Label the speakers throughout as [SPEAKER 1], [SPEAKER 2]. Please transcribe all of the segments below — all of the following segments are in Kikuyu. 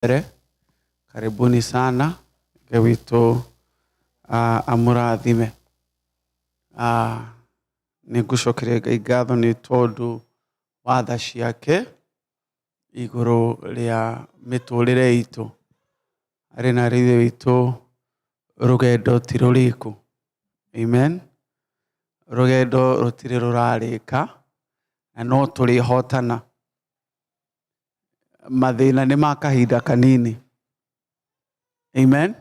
[SPEAKER 1] Mbere, karibuni sana. Ngai witũ amũrathime. Nĩ ngũcokeria Ngai ngatho nĩ tondũ wa tha ciake igũrũ rĩa mĩtũrĩre itũ. Arĩ na arĩ ithe witũ rũgendo ti rũrĩku. Amen. Rũgendo rũtirĩ rũrarĩka na no tũrĩhotana. Mathĩna nĩ ma kahinda kanini. Amen.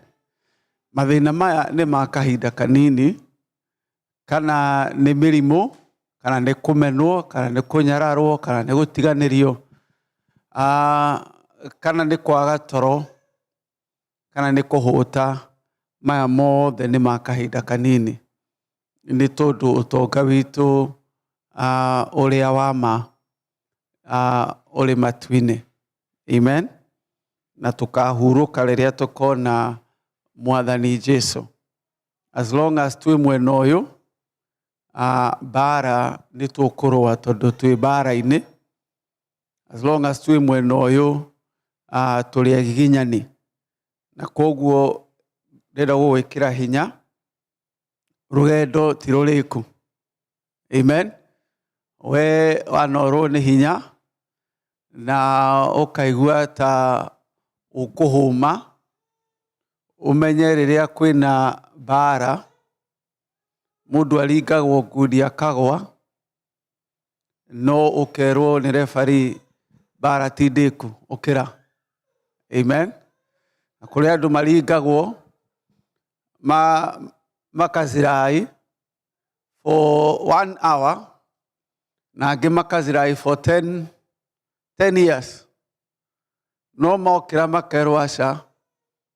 [SPEAKER 1] Mathĩna maya nĩ ma kahinda kanini, kana nĩ mĩrimũ, kana nĩ kũmenwo, kana nĩ kũnyararwo, kana nĩ gũtiganĩrio, kana nĩ kwaga toro, kana nĩ kũhũta, maya mothe nĩ ma kahinda kanini. Nĩ tondũ ũtonga witũ ũrĩa wa ma ũrĩ matu-inĩ. Amen. Na tũkahurũka rĩrĩa tũkona Mwathani Jesu. As long as twĩ mwena ũyũ, mbara nĩ tũkũrũa tondũ twĩ mbara-inĩ. As long as twĩ mwena ũyũ, tũrĩ agiginyani. Na koguo ndĩrenda gũgwĩkĩra hinya, rũgendo ti rũrĩku. Amen. We wanorwo nĩ hinya na ũkaigua ta ũkũhũma, ũmenye rĩrĩa kwĩna mbara, mũndũ aringagwo ngundi akagwa, no ũkerwo nĩ referee mbara ti ndĩku, ũkĩra. Amen. Na kũrĩ andũ maringagwo makazirai for one hour na angĩ makazirai for 10 years. No mokĩra makerwo aca,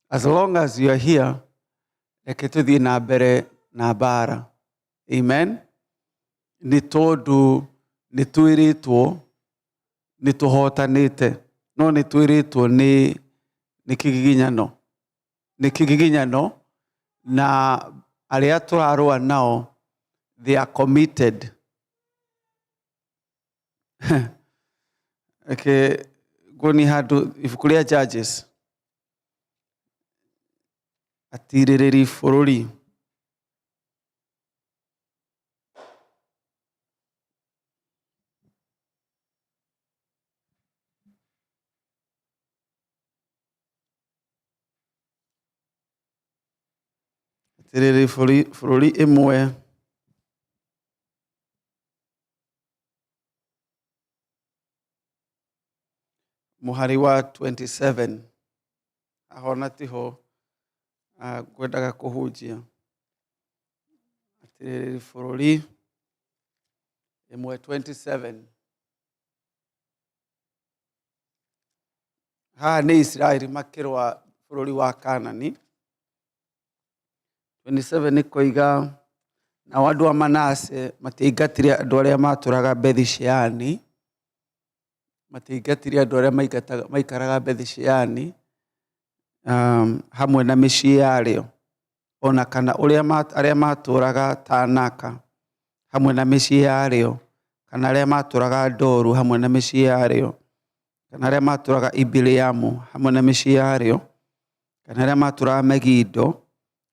[SPEAKER 1] as long as you are here, reke tũthiĩ na mbere na mbara. Amen. Nĩ tondũ nĩ twĩrĩtwo nĩ tũhotanĩte, no nĩ twĩrĩtwo nĩ kĩgiginyano. Nĩ kĩgiginyano na arĩa tũrarũa nao they are committed. Reke nguonie handũ ibuku rĩa Judges. Atirĩrĩri bũrũri. Atirĩrĩri bũrũri ĩmwe. Mũhari wa 27. Haha ona tiho ngwendaga kũhunjia. Atirĩrĩri bũrũri ĩmwe 27. Haha nĩ Isiraeli makĩrũa bũrũri wa Kanani. 27 nĩ koiga nao andũ a Manase matiaingatire andũ arĩa matũraga Bethi-Sheani, matiaingatire andũ arĩa maikaraga Bethi-Sheani, hamwe na mĩciĩ yarĩo, ona kana arĩa matũraga Taanaka hamwe na mĩciĩ yarĩo, kana arĩa matũraga Doru hamwe na mĩciĩ yarĩo, kana arĩa matũraga Ibileamu hamwe na mĩciĩ yarĩo, kana arĩa matũraga Megido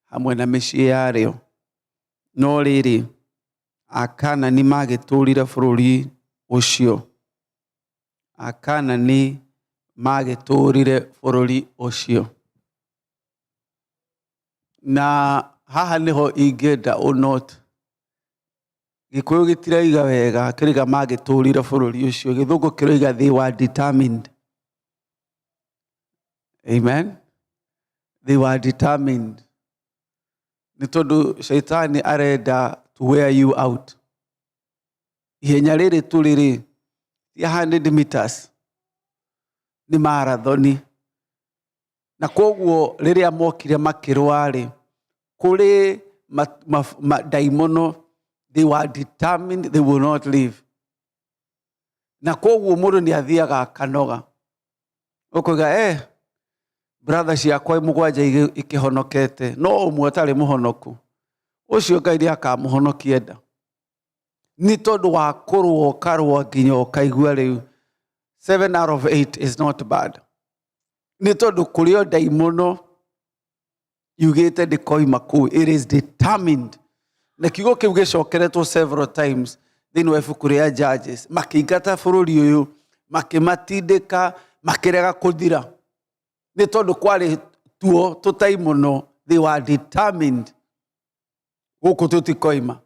[SPEAKER 1] hamwe na mĩciĩ yarĩo. No rĩrĩ, Akanani magĩtũũrire bũrũri ũcio. Akanani magĩtũũrire bũrũri ũcio. Na haha nĩho ingĩenda ũ note. Gĩkũyũ gĩtiraiga wega, kĩraiga magĩtũũrire bũrũri ũcio. Gĩthũngũ kĩroiga they were determined. Amen. They were determined. Nĩ tondũ shaitani arenda to wear you out. Ihenya rĩrĩ tũrĩ rĩ, ti 100 meters, nĩ marathoni. Na koguo rĩrĩa mokire makĩrũa rĩ, kũrĩ ndaimono, they were determined they will not leave. Na koguo mũndũ nĩ athiaga akanoga. Ũkoiga, brother ciakwa mũgwanja ikĩhonokete, no ũmwe ũtarĩ mũhonoku. Ũcio Ngai nĩ akamũhonokia nda. Nĩ tondũ wa kũrũa ũkarũa nginya ũkaigua rĩu 7 out of 8 is not bad. Nĩ tondũ kũrĩ o ndaimono yugĩte ndĩkoima kũu. It is determined. Na kiugo kĩu gĩcokeretwo several times thĩinĩ wa ibuku rĩa Judges. Makĩingata bũrũri ũyũ, makĩmatindĩka, makĩrega kũthira. Nĩ tondũ kwarĩ tuo tũtaimono, they were determined gũkũ tũtikoima.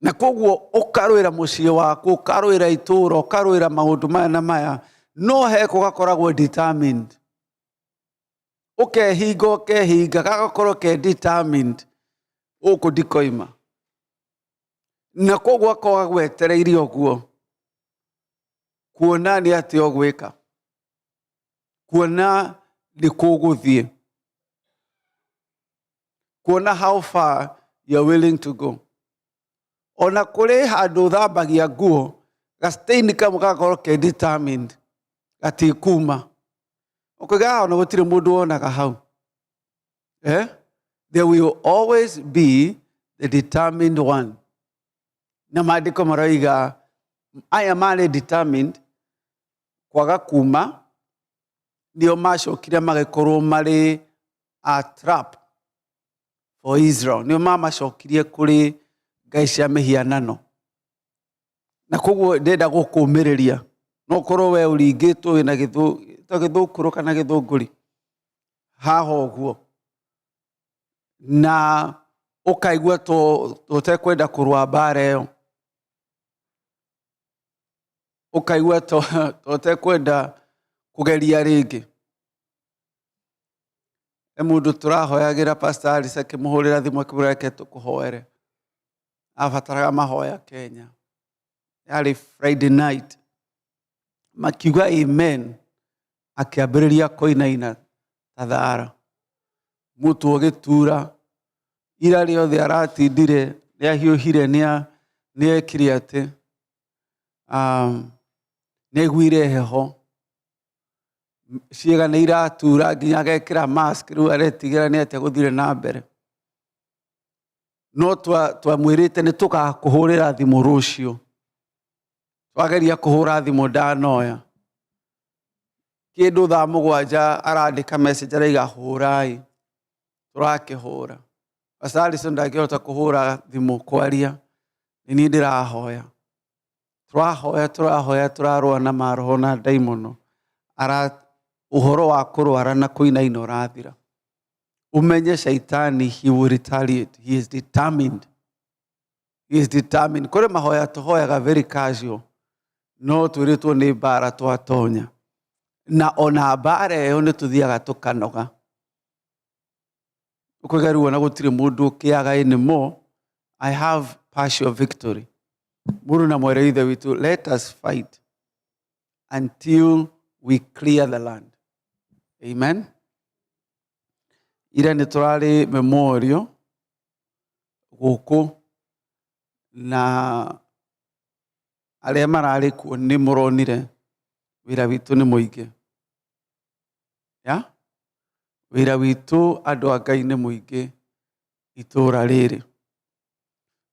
[SPEAKER 1] Na koguo ũkarũĩra mũciĩ waku, ũkarũĩra itũũra, ũkarũĩra maũndũ maya na maya, no heko gakoragwo determined. Ũkehinga ũkehinga, gagakorwo ke determined gũkũ ndikoima. Na koguo akoragwo agwetereire ũguo kuona nĩ atĩa ũgwĩka, kuona nĩ kũgũthiĩ, kuona how far you're willing to go. Ona kũrĩ handũ ũthambagia nguo, gastaini kamwe gagakorwo ke determined gatikuma. Ũkoiga ona gũtirĩ mũndũ wonaga hau. Eh? There will always be the determined one. Na maandĩko maroiga aya marĩ determined kwaga kuma nĩo macokire magĩkorwo marĩ a trap for Israel. Nĩo mamacokirie kũrĩ ngai cia mĩhianano. Na koguo ndĩrenda gũkũmĩrĩria, no ũkorwo we ũringĩtwo wĩna gĩthũkũrũ kana gĩthũngũri haha ũguo, na ũkaigua to ũtekwenda kũrũa mbara ĩyo, ũkaigua to ũtekwenda kũgeria rĩngĩ. He mũndũ tũrahoyagĩra, Pastor Alice akĩmũhũrĩra thimũ akĩmwĩra reke tũkũhoere, abataraga mahoya Kenya, yarĩ Friday night, makiuga amen, akĩambĩrĩria kũinaina ta thara, mũtwe ũgĩtura, ira rĩothe aratindire nĩ ahiũhire, nĩ ekire atĩ nĩ aiguire heho, ciĩga nĩ iratura nginya agekĩra mask, rĩu aretigĩra nĩ atĩa gũthire na mbere. No twamwĩrĩte nĩ tũgakũhũrĩra thimũ rũciũ, twageria kũhũra thimũ ndanoya. Kĩndũ thaa 7 arandĩka message araiga hũrai, tũrakĩhũra. Pastor Alison ndangĩhota kũhũra thimũ kwaria, nĩ niĩ ndĩrahoya. Tũrahoya tũrahoya tũrarũa na maroho na ndaimono, ũhoro wa kũrwara na kũinaina ũrathira. Ũmenye shaitani he will retaliate, he is determined. He is determined. Kũrĩ mahoya tũhoyaga very casual, no twĩrĩtwo nĩ mbara twatonya. Na ona mbara ĩyo nĩ tũthiaga tũkanoga. Ũkoiga rĩu ona gũtirĩ mũndũ ũkĩaga anymore, I have partial victory. Mũrũ na mwarĩ wa Ithe witũ, let us fight until we clear the land. Amen. Ira nĩ tũrarĩ memorial gũkũ, na arĩa mararĩ kuo nĩ mũronire wĩra witũ nĩ mũingĩ. Ya? Wĩra witũ andũ a Ngai nĩ mũingĩ itũũra rĩrĩ.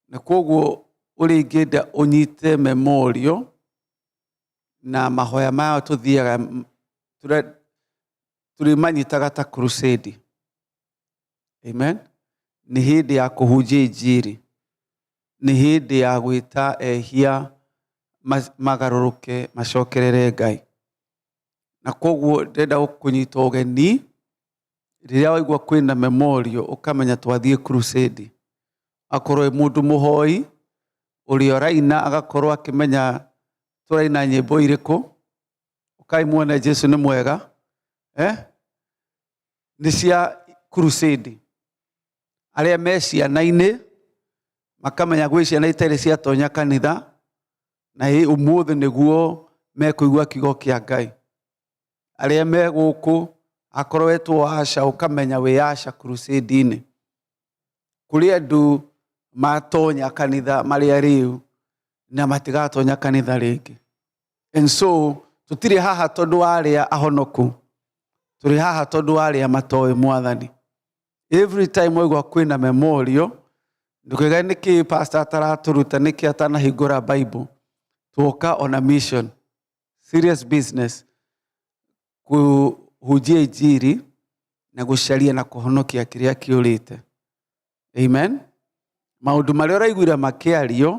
[SPEAKER 1] Na koguo ũrĩa ingĩenda ũnyite memorial na mahoya maya tũthiaga tũrĩmanyitaga ta crusade. Amen. Nĩ hĩndĩ ya kũhunjia injiri, nĩ hĩndĩ ya gwĩta ehia magarũrũke macokerere Ngai. Na koguo ndĩrenda kũnyita ũgeni rĩrĩa waigua kwĩna memorial ũkamenya twathiĩ crusade. Akorwo wĩ mũndũ mũhoi ũrĩa ũraina agakorwo akĩmenya tũraina nyĩmbo irĩkũ, ũkai muone Jesu nĩ mwega, eh? Nĩ cia crusade. Arĩa me ciana-inĩ makamenya gwĩ ciana itarĩ ciatonya kanitha, na ũmũthĩ nĩguo mekũigua kiugo kĩa Ngai. Arĩa me gũkũ akorwo wetwo Asha ũkamenya wĩ Asha crusade-inĩ. Kũrĩ andũ matonya kanitha marĩ arĩu na matigatonya kanitha rĩngĩ. And so tũtirĩ haha tondũ wa arĩa ahonoku, tũrĩ haha tondũ wa arĩa matoĩ Mwathani. Every time waigua kwĩna memorial, ndũkaiga nĩkĩ pastor ataratũruta, nĩkĩ atanahingũra Bible. Tuoka on a mission, serious business, Kũhunjia injiri na gũcaria na kũhonokia kĩrĩa kĩũrĩte. Amen. Maũndũ marĩa ũraiguire makĩario,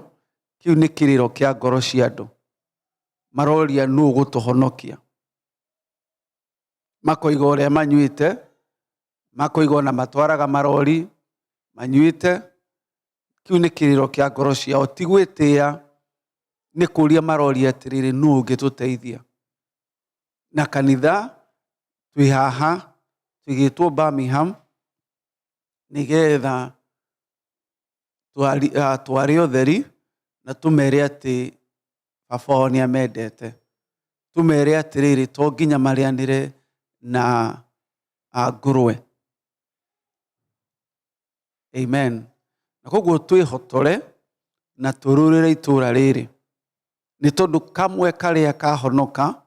[SPEAKER 1] kĩu nĩ kĩrĩro kĩa ngoro cia andũ. Maroria nũ ũgũtũhonokia. Makoiga ũrĩa manyuĩte, makoiga ona matwaraga marori manyuĩte. Kĩu nĩ kĩrĩro kĩa ngoro ciao, ti gwĩtĩa, nĩ kũria maroria atĩrĩrĩ, nũ ũngĩtũteithia? Na kanitha twĩ haha tũigĩtwo Birmingham nĩgetha tware ũtheri na tũmere atĩ baba wao nĩ amendete. Tũmere atĩrĩrĩ, to nginya marĩanĩre na ngũrwe. Amen. Na koguo twĩhotore na tũrũrĩre itũra rĩrĩ, nĩ tondũ kamwe karĩa kahonoka,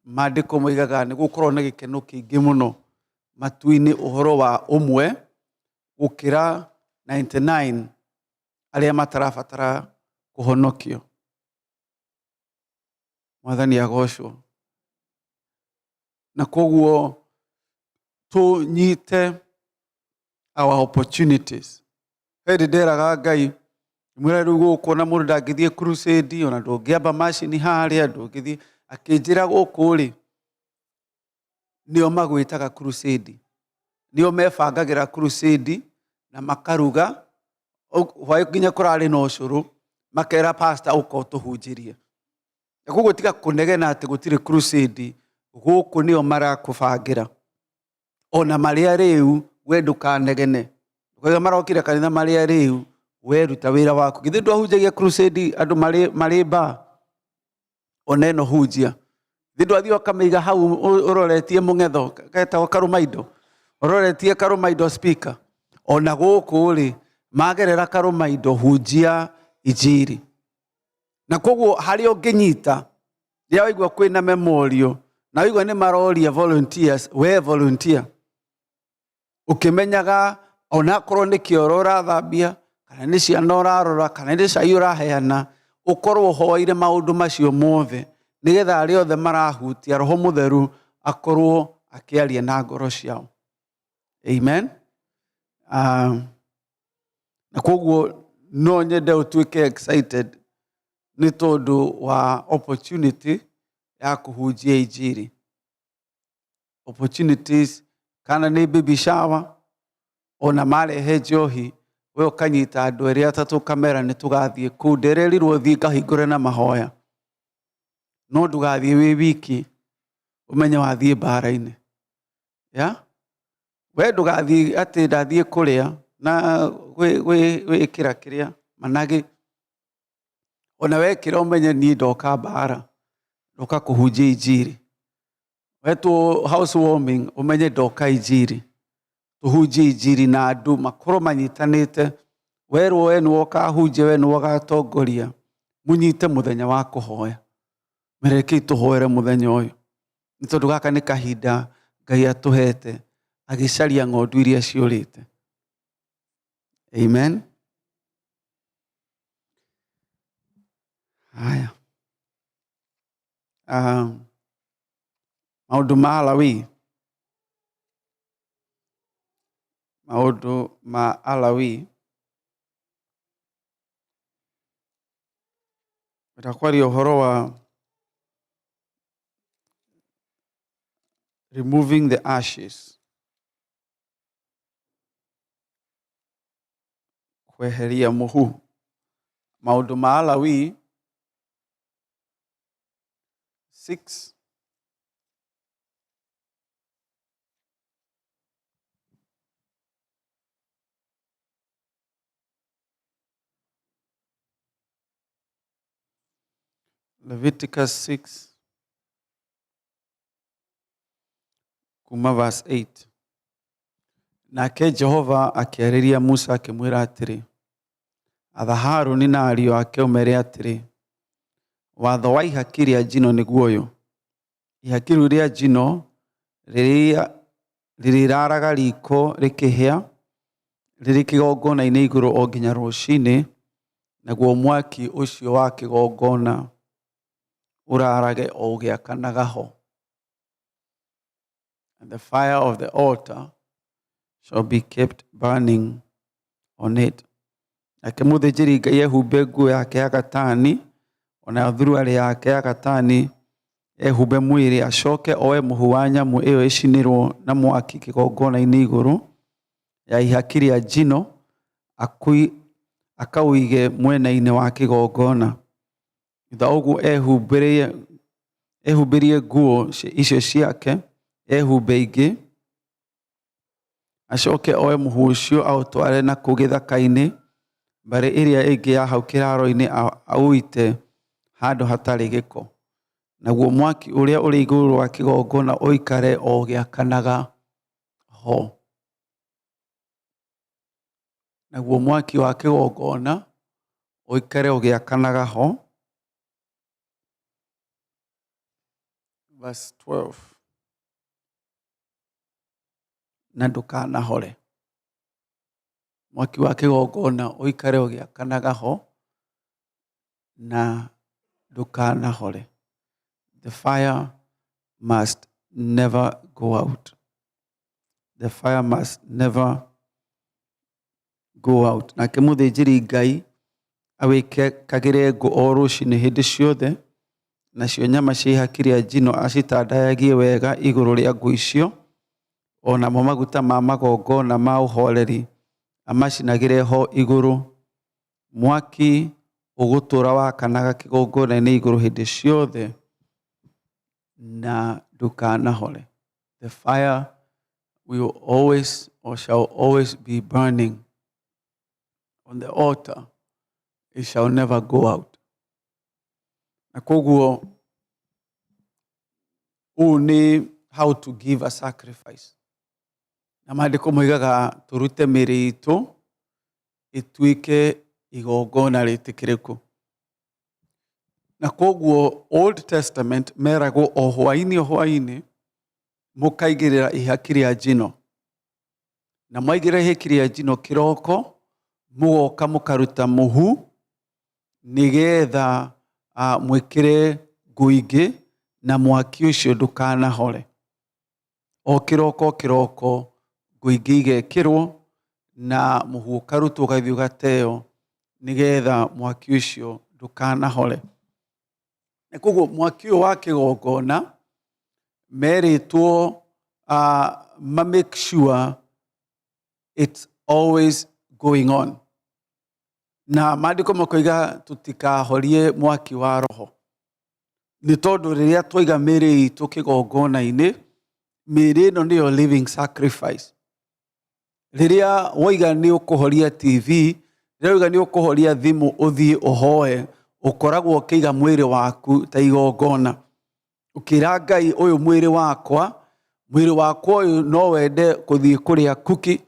[SPEAKER 1] maandĩko moigaga nĩ gũkorwo na gĩkeno kĩingĩ mũno matu-inĩ ũhoro wa ũmwe gũkĩra 99 arĩa matarabatara kũhonokio. Mwathani agocwo. Na koguo tũnyite our opportunities. Hĩndĩ nderaga Ngai, mwĩra rĩu gũkũ ona mũndũ ndangĩthiĩ crusade, ona ndũngĩamba macini harĩa, ndũngĩthiĩ. Akĩnjĩra gũkũ rĩ, nĩo magwĩtaga crusade, nĩo mebangagĩra crusade na makaruga hwaĩ nginya kũrarĩ na ũcũrũ, makera pastor ũka ũtũhunjĩrie. Na koguo tiga kũnegena atĩ gũtirĩ crusade, gũkũ nĩo marakũbangĩra. Ona marĩa rĩu we ndũkanegene, ndũkauge marokire kanitha marĩa rĩu, we ruta wĩra waku. Githĩ ndwahunjagia crusade andũ marĩ bar? Ona ĩno hunjia. Githĩ ndwathiĩ ũkamĩiga hau ũroretie mũng'etho, getagwo karũmaindo, ũroretie karũmaindo speaker. Ona gũkũ rĩ, magerera karũmaindo hunjia injiri. Na koguo harĩa ũngĩnyita, rĩrĩa waigua kwĩna memorial, na waigua nĩ maroria volunteers, we volunteer. Ũkĩmenyaga onakorwo nĩ kĩoro ũrathambia, kana nĩ ciana ũrarora, kana nĩ cai ũraheana, ũkorwo ũhoeire maũndũ macio mothe, nĩgetha arĩa othe marahutia Roho Mũtheru akorwo akĩaria na ngoro ciao. Amen. Na koguo no nyende ũtuĩke excited nĩ tondũ wa opportunity ya kũhunjia injiri. Opportunities, kana nĩ baby shower, ona marehe njohi, we ũkanyita andũ erĩ atatũ ũkamera nĩ tũgathiĩ kũu, ndererirwo thiĩ ngahingũre na mahoya. No ndũgathiĩ wĩ wiki, ũmenye wathiĩ mbara-inĩ. Yeah? We ndũgathiĩ atĩ ndathiĩ kũrĩa na gwĩkĩra kĩrĩa managĩ. Ona wekĩra ũmenye niĩ ndoka mbara, ndoka kũhunjia injiri. Wetwo house warming ũmenye ndoka injiri. Tũhunjie injiri na andũ makorwo manyitanĩte. Werwo we nĩwe ũkahunjia, we nĩwe ũgatongoria, mũnyite mũthenya wa kũhoya. Rekei tũhoere mũthenya ũyũ, nĩ tondũ gaka nĩ kahinda Ngai atũhete agĩcaria ng'ondu iria ciũrĩte. Amen. Haya. Maũndũ ma Alawii. Maũndũ ma Alawii. Ndĩrenda kwaria ũhoro wa removing the ashes. Kweheria mũhu. Maũndũ ma Alawii 6 Leviticus 6 kuma verse 8. Nake Jehova akĩarĩria Musa akĩmwĩra atĩrĩ, atha Haruni na ariũ ake ũmere atĩrĩ, watho wa ihaki rĩa njino nĩguo ũyũ, ihaki rĩu rĩa njino rĩrĩraraga riko rĩkĩhĩa rĩrĩ kĩgongona-inĩ igũrũ o nginya rũcinĩ, naguo mwaki ũcio wa kĩgongona ũrarage o ũgĩakanaga ho. And the fire of the altar shall be kept burning on it. Nake mũthĩnjĩri Ngai ehumbe nguo yake ya gatani, ona thuruarĩ yake ya gatani, ehumbe mwĩrĩ, acoke oe mũhu wa nyamũ ĩyo ĩcinĩrwo na mwaki kĩgongona-inĩ igũrũ ya ihaki rĩa njino, akaũige mwena-inĩ wa kĩgongona. Thutha ũguo ehumbĩrie nguo icio ciake, ehumbe ingĩ, acoke oe mũhu ũcio aũtware na kũu gĩthaka-inĩ mbarĩ ĩrĩa ĩngĩ ya hau kĩraaro-inĩ, aũite handũ hatarĩ gĩko. Naguo mwaki ũrĩa ũrĩ igũrũ wa kĩgongona ũikare o ũgĩakanaga ho. Naguo mwaki wa kĩgongona ũikare ũgĩakanaga ho. Verse 12. Na ndũkanahore. Mwaki wa kĩgongona ũikare ũgĩakanaga ho na ndũkanahore. The fire must never go out. The fire must never go out. Nake mũthĩnjĩri Ngai awĩkagĩre ngũ o rũcinĩ hĩndĩ ciothe, nacio nyama cia ihaki rĩa njino acitandayagie wega igũrũ rĩa ngũ icio, o namo maguta ma magongona ma ũhoreri amacinagĩre ho igũrũ. Mwaki ũgũtũũra wakanaga kĩgongona-inĩ igũrũ hĩndĩ ciothe na ndũkanahore. The fire will always or shall always be burning on the altar. It shall never go out. Na koguo ũũ nĩ how to give a sacrifice. Na maandĩko moigaga tũrute mĩĩrĩ itũ ĩtuĩke igongona rĩtĩkĩrĩku. Na koguo Old Testament meragwo o hwaĩ-inĩ o hwaĩ-inĩ mũkaigĩrĩra ihaki rĩa njino. Na mwaigĩrĩra ihaki rĩa njino kĩroko mũgoka mũkaruta mũhu nĩgetha mwĩkĩre ngũ ingĩ na mwaki ũcio ndũkanahore. O kĩroko o kĩroko ngũ ingĩ igekĩrwo na mũhu ũkarutwo ũgathiĩ ũgateo nĩgetha mwaki ũcio ndũkanahore. Na koguo mwaki ũyũ wa kĩgongona merĩtwo ma make sure it's always going on. Na maandĩko makoiga tũtikahorie mwaki wa roho. Nĩ tondũ rĩrĩa twaiga mĩĩrĩ itũ kĩgongona-inĩ, mĩĩrĩ ĩno nĩyo living sacrifice. Rĩrĩa woiga nĩ ũkũhoria TV, rĩrĩa woiga nĩ ũkũhoria thimũ ũthiĩ ũhoe, ũkoragwo ũkĩiga mwĩrĩ waku ta igongona. Ũkĩra Ngai ũyũ mwĩrĩ wakwa, mwĩrĩ wakwa ũyũ no wende gũthiĩ kũrĩa cookie,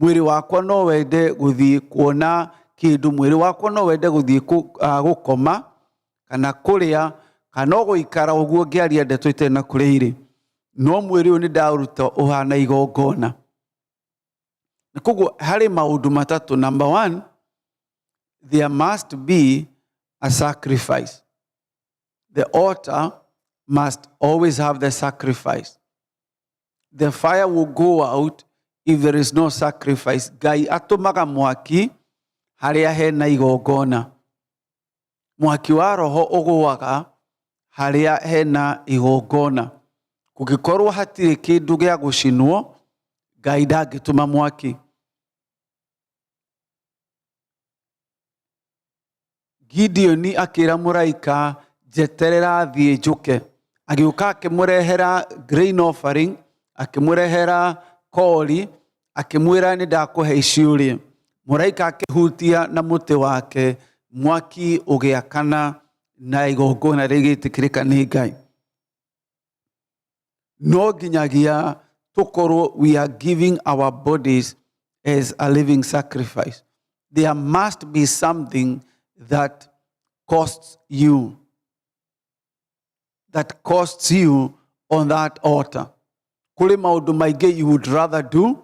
[SPEAKER 1] mwĩrĩ wakwa no wende gũthiĩ kuona kĩndũ, mwĩrĩ wakwa no wende gũthiĩ gũkoma kana kũrĩa kana o gũikara ũguo ngĩaria ndeto itarĩ na kũrĩa irĩ, no mwĩrĩ ũyũ nĩ ndaũruta ũhana igongona. Na koguo harĩ maũndũ matatũ. Number one, there must be a sacrifice. The altar must always have the sacrifice. The fire will go out if there is no sacrifice. Ngai atũmaga mwaki harĩa hena igongona. Mwaki wa roho ũgũaga harĩa hena igongona. Kũngĩkorwo hatirĩ kĩndũ gĩa gũcinwo, Ngai ndangĩtũma mwaki. Gideoni akĩra mũraika, njeterera thiĩ njũke. Agĩũka akĩmũrehera grain offering, akĩmũrehera kori, akĩmwĩra nĩ ndakũhe ici ũrĩe. Mũraika akĩhutia na mũtĩ wake, mwaki ũgĩakana na igongona rĩgĩtĩkĩrĩka nĩ Ngai. No nginyagia tũkorwo we are giving our bodies as a living sacrifice. There must be something that costs you. That costs you on that altar. Kũrĩ maũndũ maingĩ you would rather do,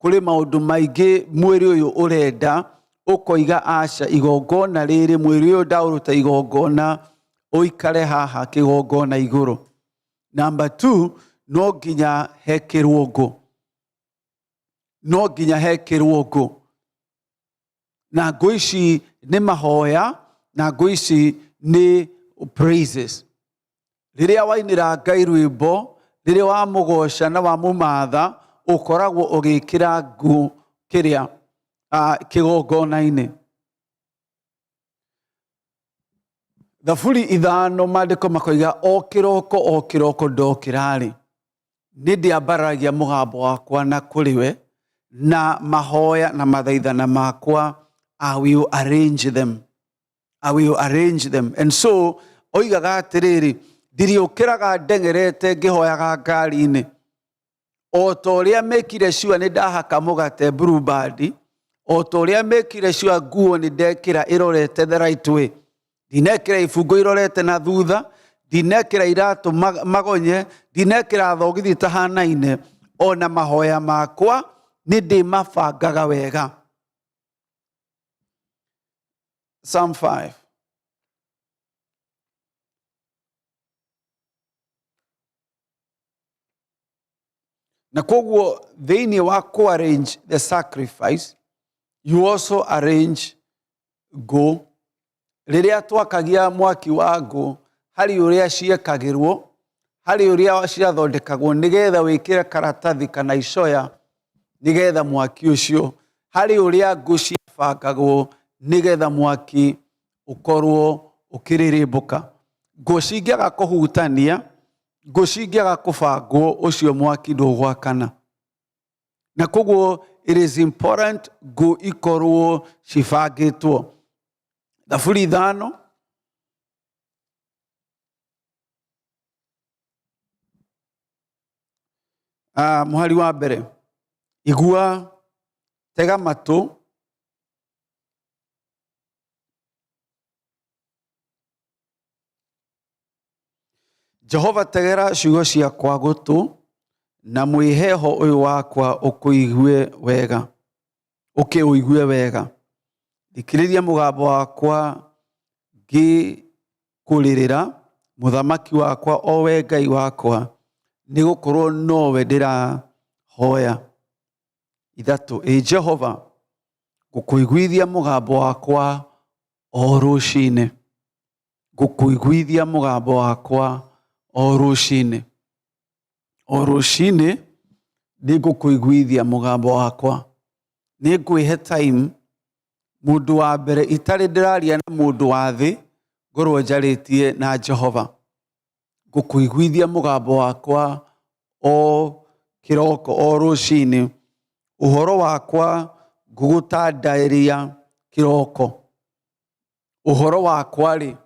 [SPEAKER 1] kũrĩ maũndũ maingĩ mwĩrĩ ũyũ ũrenda, ũkoiga aca igongona rĩrĩ mwĩrĩ ũyũ ndaũruta igongona ũikare haha kĩgongona igũrũ. Number two, No nginya hekĩrwo ngũ, no nginya hekĩrwo ngũ, na ngũ ici nĩ mahoya, na ngũ ici nĩ praises. Rĩrĩa wainĩra Ngai rwĩmbo, rĩrĩa wamũgoca na wamũmatha, ũkoragwo ũgĩkĩra ngũ kĩrĩa kĩgongona-inĩ. Thaburi 5, maandĩko makoiga, o kĩroko o kĩroko ndokĩra-rĩ, nĩ ndĩambaragia mũgambo wakwa na kũrĩ we, na mahoya na mathaithana makwa, I will arrange them. I will arrange them. And so oigaga atĩrĩrĩ, ndiriũkĩraga ndeng'erete ngĩhoyaga ngari-inĩ. O ta ũrĩa mekire sure nĩ ndahaka mũgate Blueband, o ta ũrĩa mekire sure nguo nĩ ndekĩra ĩrorete the right way, ndinekĩra ibungo irorete na thutha, ndinekĩra iratũ magonye, ndinekĩra thogithi itahanaine, ona mahoya makwa nĩ ndĩmabangaga wega. Psalm 5. Na koguo thĩinĩ wa kũ arrange the sacrifice, you also arrange ngũ. Rĩrĩa twakagia mwaki wa ngũ, harĩ ũrĩa ciekagĩrwo, harĩ ũrĩa ciathondekagwo nĩgetha wĩkĩre karatathi kana icoya nĩgetha mwaki ũcio, harĩ ũrĩa ngũ ciabangagwo nĩgetha mwaki ũkorwo ũkĩrĩrĩmbũka. Ngũ cingĩaga kũhutania, ngũ cingĩaga kũbangwo, ũcio mwaki ndũgwakana. Na koguo it is important ngũ ikorwo cibangĩtwo. Thaburi 5, mũhari wa mbere, igua, tega matũ, Jehova tegera ciugo ciakwa gũtũ, na mwĩheho ũyũ wakwa ũkũigue wega, ũkĩũigue wega. Thikĩrĩria mũgambo wakwa ngĩkũrĩrĩra, mũthamaki wakwa o we Ngai wakwa, nĩ gũkorwo nowe ndĩrahoya. 3, ĩ Jehova, ngũkũiguithia mũgambo wakwa o rũcinĩ, ngũkũiguithia mũgambo wakwa o rũcinĩ, o rũcinĩ nĩ ngũkũiguithia mũgambo wakwa. Nĩ ngwĩhe time, mũndũ wa mbere itarĩ ndĩraria na mũndũ wa thĩ, ngorwo njarĩtie na Jehova. Ngũkũiguithia mũgambo wakwa o kĩroko, o rũcinĩ, ũhoro wakwa ngũgũtandaĩria kĩroko. Ũhoro wakwa-rĩ,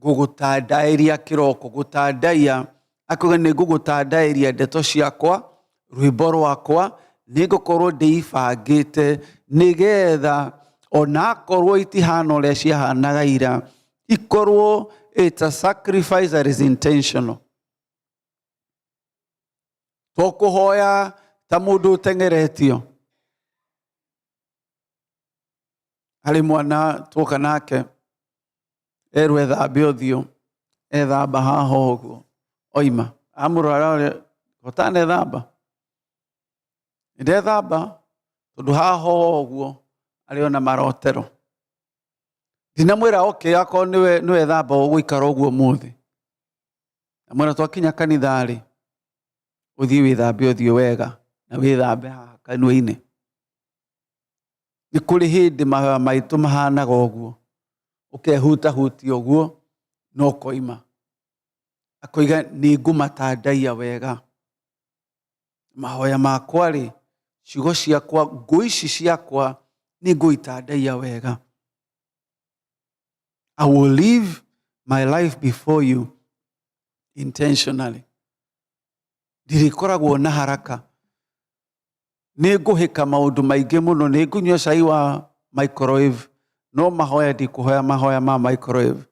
[SPEAKER 1] ngũgũtandaĩria kĩroko, gũtandaiya, akauga nĩ ngũgũtandaĩria ndeto ciakwa, rwĩmbo rwakwa, nĩ ngũkorwo ndĩibangĩte nĩgetha onakorwo itihana ũrĩa ciahanaga ira, ikorwo it's a sacrifice that is intentional. To kũhoya ta mũndũ ũteng'eretio. Harĩ mwana twoka nake, erwo ethambe ũthiũ, ethamba haha ũguo, oima, amũrora ũrĩa, ũtanethamba? Ndethamba, tondũ haha ũguo, arĩ ona marotero. Ndinamwĩra okay, akorwo nĩwe thamba ũgũikara ũguo ũmũthĩ. Ndamwĩra twakinya kanitha-rĩ, ũthiĩ wĩthambe ũthiũ wega, na wĩthambe haha kanua-inĩ. Nĩ kũrĩ hĩndĩ mahoya maitũ mahanaga ũguo, ũkehutahutia ũguo na ũkoima. Akoiga nĩ ngũmatandaiya wega. Mahoya makwa-rĩ, ciugo ciakwa, ngũ ici ciakwa nĩ ngũitandaiya wega. I will live my life before you intentionally. Ndirĩkoragwo na haraka. Nĩ ngũhĩka maũndũ maingĩ mũno, nĩ ngũnyua cai wa microwave, no mahoya ndikũhoya mahoya ma microwave.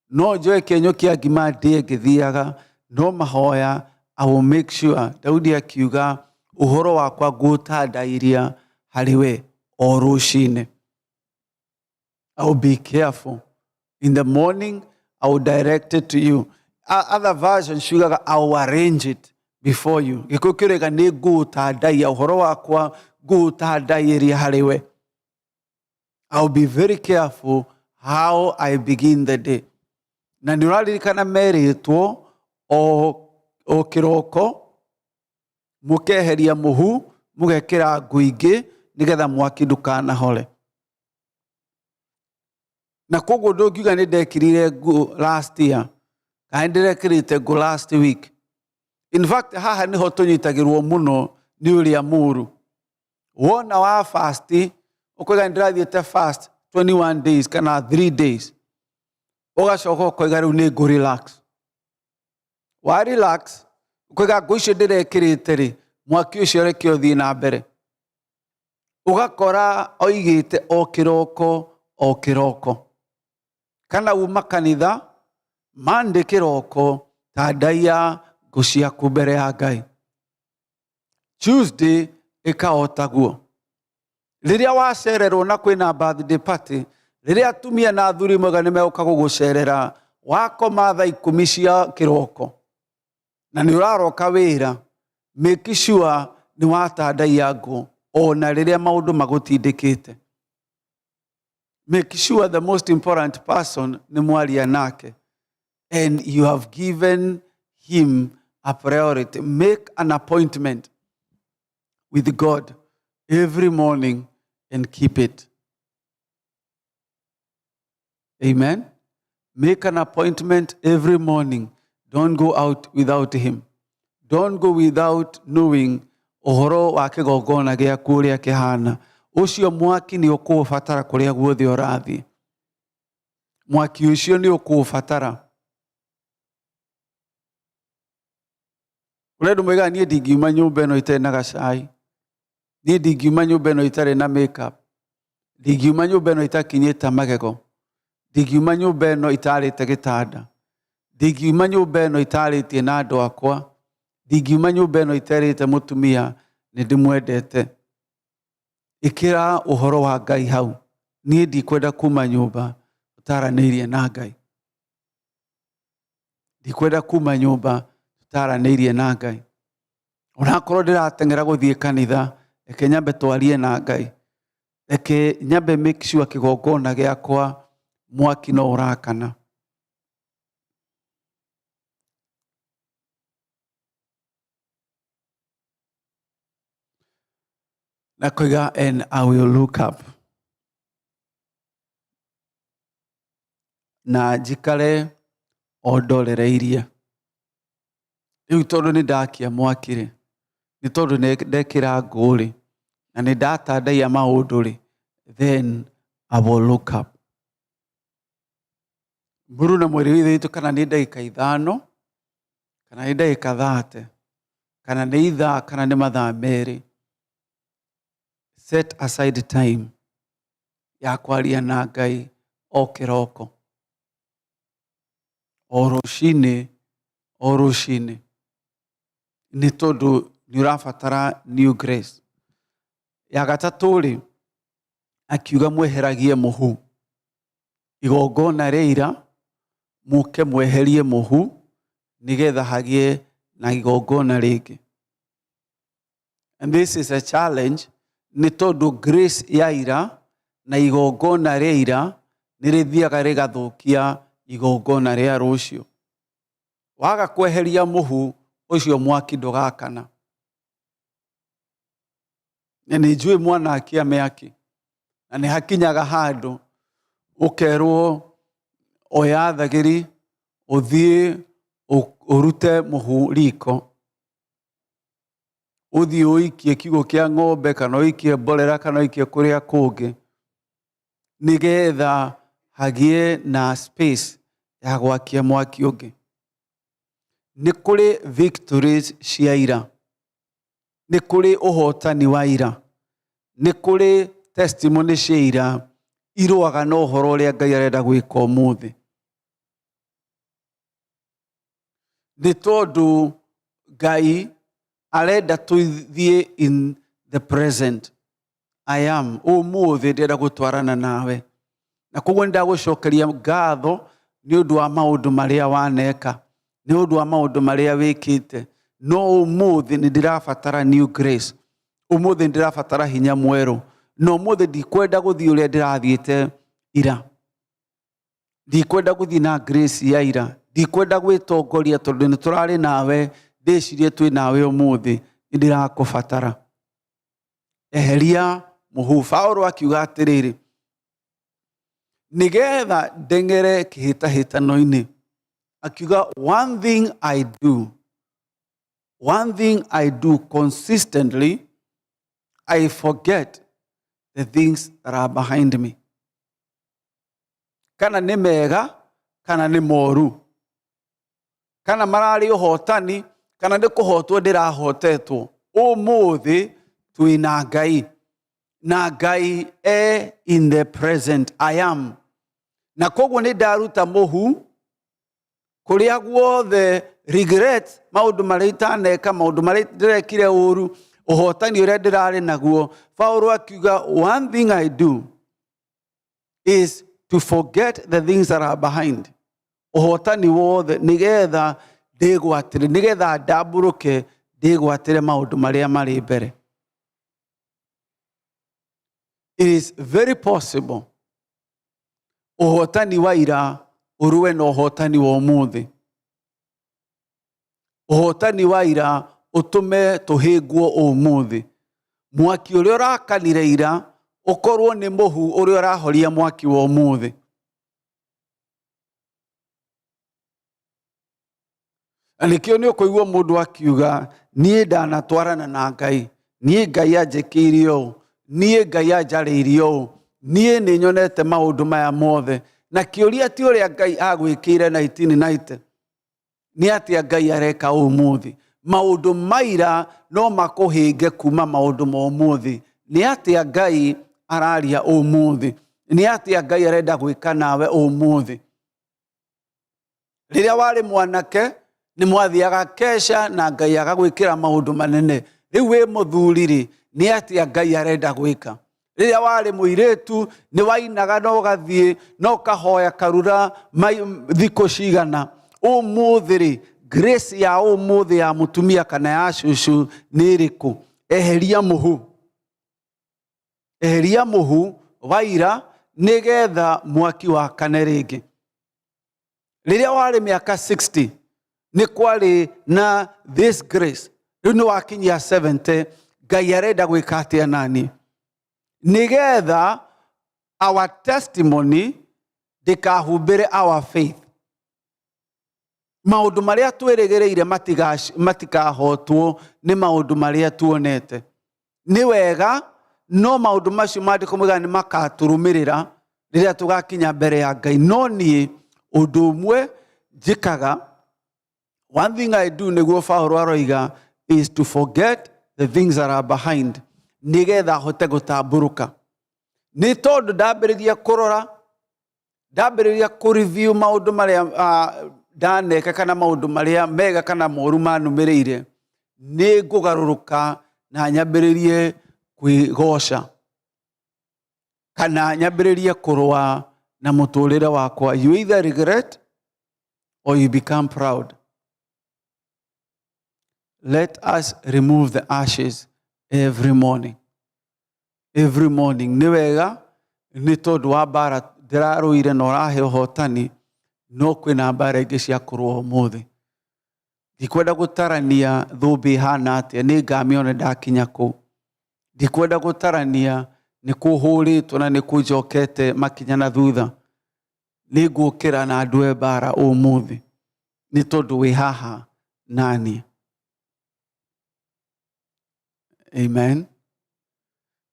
[SPEAKER 1] No njoe kĩenyũ kĩa ngima ndĩe ngĩthiaga, no mahoya I will make sure. Daudi akiuga ũhoro wakwa ngũtandairia harĩ we o rũcinĩ. I will be careful. In the morning, I will direct it to you. Other version ciugaga, "I will arrange it before you." Gĩkũyũ kĩroiga nĩ ngũũtandaia ũhoro wakwa, ngũũtandaiĩria harĩ we. I'll be very careful how I begin the day. Na nĩ ũraririkana merĩtwo o kĩroko mũkeheria mũhu, mũgekĩra ngũ ingĩ nĩgetha mwaki ndũkanahore. Na koguo ndũngiuga nĩ ndekĩrire ngũ last year kana nĩ ndĩrekĩrĩte ngũ last week. In fact, haha nĩho tũnyitagĩrwo mũno nĩ ũrĩa mũru. Wona wa fast, ũkoiga nĩ ndĩrathiĩte fast 21 days kana 3 days, ũgacoka ũkoiga rĩu nĩ ngũ relax. Wa relax, ũkoiga ngũ icio ndĩrekĩrĩte rĩ, mwaki ũcio reke ũthiĩ na mbere. Ũgakora oigĩte o kĩroko o kĩroko, kana uma kanitha Monday kĩroko, tandaiya ngũ ciaku mbere ya Ngai. Tuesday ĩka o taguo. Rĩrĩa wacererwo na kwĩna birthday party, rĩrĩa atumia na athuri moiga nĩ megũka gũgũcerera, wakoma thaa 10 cia kĩroko na nĩ ũraroka wĩra, make sure nĩ watandaiya ngũ ona rĩrĩa maũndũ magũtindĩkĩte. Make sure the most important person nĩ mwaria nake and you have given him a priority. Make an appointment with God every morning and keep it. Amen. Make an appointment every morning. Don't go out without him. Don't go without knowing ũhoro wa kĩgongona gĩaku ũrĩa kĩhana. Ũcio mwaki nĩ ũkũũbatara kũrĩa guothe ũrathiĩ. Mwaki ũcio nĩ ũkũũbatara. Kũrĩ andũ moigaga, "Niĩ ndingiuma nyũmba ĩno itarĩ na gacai, niĩ ndingiuma nyũmba ĩno itarĩ na makeup, ndingiuma nyũmba ĩno itakinyĩte magego, ndingiuma nyũmba ĩno itarĩte gĩtanda, ndingiuma nyũmba ĩno itarĩtie na andũ akwa, ndingiuma nyũmba ĩno iterĩte mũtumia nĩ ndĩmwendete." Ĩkĩra ũhoro wa Ngai hau. Niĩ ndikwenda kuma nyũmba tũtaranĩirie na Ngai. Ndikwenda kuma nyũmba tũtaranĩirie na Ngai. Onakorwo ndĩrateng'era gũthiĩ kanitha, reke nyambe twarie na Ngai. Reke nyambe make sure kĩgongona gĩakwa mwaki no ũrakana. Na koiga, "And I will look up," na njikare o ndorereirie. Rĩu tondũ nĩ ndakia mwaki rĩ, nĩ tondũ nĩ ndekĩra ngũ rĩ, na nĩ ndatandaiya maũndũ rĩ, then I will look up. Mũrũ na mwĩrĩ witũ, kana nĩ ndagĩka 5, kana nĩ ndagĩka 30, kana nĩ ithaa, kana nĩ mathaa 2, set aside time ya kwaria na Ngai o kĩroko, o rũcinĩ, o rũcinĩ, nĩ tondũ nĩ ũrabatara new grace. Ya gatatũ rĩ, akiuga mweheragie mũhu. Igongona rĩa ira, mũke mweherie mũhu nĩgetha hagĩe na igongona rĩngĩ. And this is a challenge, nĩ tondũ grace ya ira na igongona rĩa ira nĩ rĩthiaga rĩgathũkia igongona rĩa rũciũ. Waga kweheria mũhu ũcio, mwaki ndũgakana. Na nĩ njũĩ mwana akia mĩaki na nĩ hakinyaga handũ ũkerwo oya thagĩri, ũthiĩ ũrute mũhu riko, ũthiĩ ũikie kiugũ kĩa ng'ombe, kana ũikie mborera, kana ũikie kũrĩa kũngĩ, nĩgetha hagĩe na space ya gwakia mwaki ũngĩ. Nĩ kũrĩ victories cia ira, nĩ kũrĩ ũhotani wa ira, nĩ kũrĩ testimony cia ira irũaga na ũhoro ũrĩa Ngai arenda gwĩka ũmũthĩ, nĩ tondũ Ngai arenda tũthiĩ in the present. I am ũmũthĩ ndĩrenda gũtwarana nawe, na koguo nĩ ndagũcokeria ngatho nĩ ũndũ wa maũndũ marĩa waneka. Nĩ ũndũ wa maũndũ marĩa wĩkĩte. No ũmũthĩ nĩ ndĩrabatara new grace. Ũmũthĩ nĩ ndĩrabatara hinya mwerũ. Na ũmũthĩ ndikwenda gũthiĩ ũrĩa ndĩrathiĩte ira. Ndikwenda gũthiĩ na grace ya ira. Ndikwenda gwĩtongoria tondũ nĩ tũrarĩ nawe, ndĩcirie twĩ nawe ũmũthĩ. Nĩ ndĩrakũbatara. Eheria mũhu. Paũlũ akiuga atĩrĩrĩ, nĩgetha ndeng'ere kĩhĩtahĩtano-inĩ. Akiuga, one thing I do, one thing I do consistently, I forget the things that are behind me. Kana nĩ mega, kana nĩ moru. Kana mararĩ ũhotani, kana nĩ kũhotwo ndĩrahotetwo. Ũmũthĩ twĩ na Ngai. Na Ngai e in the present, I am. Na koguo nĩ ndaruta mũhu, kũrĩa guothe regret, maũndũ marĩa itaneka, maũndũ marĩa ndĩrekire ũru, ũhotani ũrĩa ndĩrarĩ naguo. Paũlũ akiuga, one thing I do is to forget the things that are behind. Ũhotani wothe nĩgetha ndĩgwatĩre, nĩgetha ndambũrũke ndĩgwatĩre maũndũ marĩa marĩ mbere. It is very possible ũhotani wa ira ũrũe na ũhotani wa ũmũthĩ. Ũhotani wa ira ũtũme tũhĩngwo ũmũthĩ. Mwaki ũrĩa ũrakanire ira ũkorwo nĩ mũhu ũrĩa ũrahoria mwaki wa ũmũthĩ. Na nĩkĩo nĩ ũkũigua mũndũ akiuga, niĩ ndanatwarana na Ngai, niĩ Ngai anjĩkĩire ũũ, niĩ Ngai anjarĩirie ũũ, niĩ nĩ nyonete maũndũ maya mothe. Na kĩũria ti ũrĩa Ngai agwĩkĩire 1990, nĩ atĩa Ngai areka ũmũthĩ. Maũndũ maira no makũhĩnge kuma maũndũ ma ũmũthĩ. Nĩ atĩa Ngai araria ũmũthĩ? Nĩ atĩa Ngai arenda gwĩka nawe ũmũthĩ? Rĩrĩa warĩ mwanake nĩ mwathiaga kesha na Ngai agagwĩkĩra maũndũ manene. Rĩu wĩ mũthuri rĩ, nĩ atĩa Ngai arenda gwĩka? Rĩrĩa warĩ mũirĩtu nĩ wainaga na ũgathiĩ na ũkahoya karura thikũ cigana. Ũmũthĩ rĩ, grace ya ũmũthĩ ya mũtumia kana ya cũcũ nĩ ĩrĩkũ? Eheria mũhu. Eheria mũhu wa ira nĩgetha mwaki wakane rĩngĩ. Rĩrĩa warĩ mĩaka 60 nĩ kwarĩ na this grace. Rĩu nĩ wakinyia 70, Ngai arenda gwĩka atĩa nani? Nĩgetha our testimony ndĩkahumbĩre our faith. Maũndũ marĩa twĩrĩgĩrĩire matikahotwo nĩ maũndũ marĩa tuonete. Nĩ wega, no maũndũ macio maandĩko moigaga nĩ makatũrũmĩrĩra rĩrĩa tũgakinya mbere ya Ngai. No niĩ ũndũ ũmwe njĩkaga, one thing I do nĩguo Paũlũ aroiga, is to forget the things that are behind, nĩgetha hote gũtambũrũka. Nĩ tondũ ndambĩrĩria kũrora, ndambĩrĩria kũ-review maũndũ marĩa ndaneka kana maũndũ marĩa mega kana moru manumĩrĩire, nĩ ngũgarũrũka na nyambĩrĩrie kwĩgoca kana nyambĩrĩrie kũrũa na mũtũrĩre wakwa. You either regret or you become proud. Let us remove the ashes every morning. Every morning. Nĩ wega nĩ tondũ wa mbara ndĩrarũire na ũrahe ũhotani, no kwĩna mbara ingĩ cia kũrũa ũmũthĩ. Ndikwenda gũtarania thũmbĩ ĩhana atĩa, nĩ ngamĩona ndakinya kũu. Ndikwenda gũtarania nĩ kũhũrĩtwo na nĩ kũnjokete makinya na thutha. Nĩ ngũkĩra na ndue mbara ũmũthĩ nĩ tondũ wĩ haha naniĩ. Amen.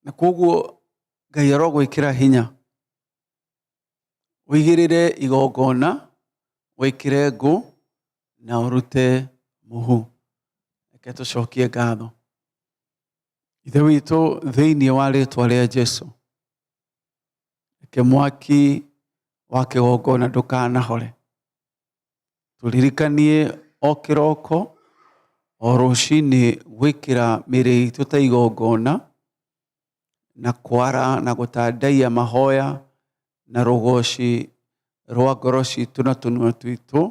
[SPEAKER 1] Na koguo Ngai arogwĩkĩra hinya. Ũigĩrĩre igongona, wĩkĩre ngũ na ũrute mũhu. Reke tũcokie ngatho. Ithe witũ thĩinĩ wa rĩtwa rĩa Jesu, reke mwaki wa kĩgongona ndũkanahore. Tũririkanie o kĩroko, o rũcinĩ gwĩkĩra mĩĩrĩ itũ ta igongona, na kwara na gũtandaiya mahoya na rũgoci rwa ngoro citũ na tũnua twitũ,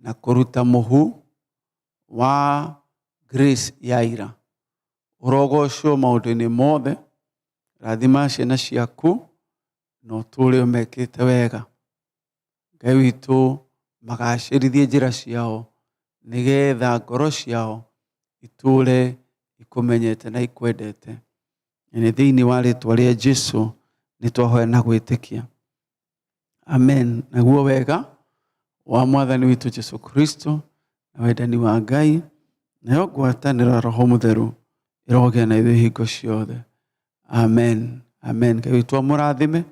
[SPEAKER 1] Na kũruta mũhu wa Grace ya ira. Ũrogocwo maũndũ-inĩ mothe, rathima ciana ciaku na ũtũũre ũmekĩte wega. Ngai witũ, magacĩrithie njĩra ciao nĩgetha ngoro ciao itũũre ikũmenyete na ikwendete. Na nĩ thĩinĩ wa rĩtwa rĩa Jesu nĩ twahoya na gwĩtĩkia. Amen. Naguo wega wa Mwathani witũ Jesu Kristo na wendani wa Ngai nayo ngwatanĩro ya Roho Mũtheru ĩrogĩa na ithuĩ hingo ciothe. Amen. Amen. Ngai witũ amũrathime.